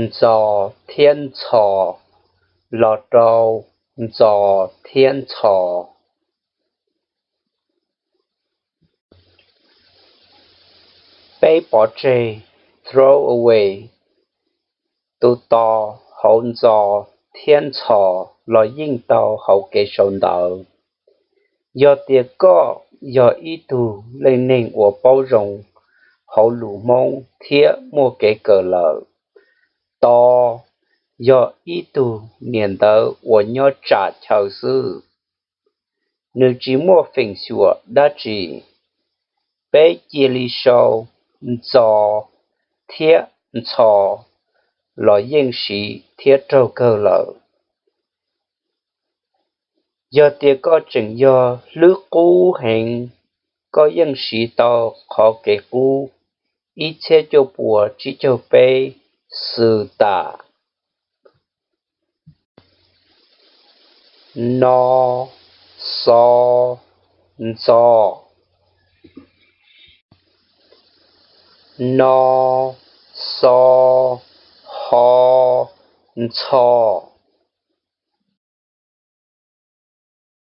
ntxo thiab ntxhos los rau ntxos thiab ntxhos. Peb pov tseg, throw away, tus tos hauv ntxo thiab ntxhos los yeej tau hauv kev sau ntawv. Yog tias koj yog ib tug leej neeg uas paub zoo hauv lus Hmoob thiab muaj kev kawm lawm, tos yog ib tug niam ntawv uas nyob tsam chaw xwb, nws tsis muaj feem xyuam dab tsi. Peb cia li sau ntxo thiab ntxhos los yeej siv thiab raug kawg lawm. Yog tias koj tseem yog hlwb qub heev, koj yeej siv tau qhov kev qub ib txhiab cuaj puas tsib caug peb xwm tam: no, xo, ntxo, no, xo, ho, ntxho.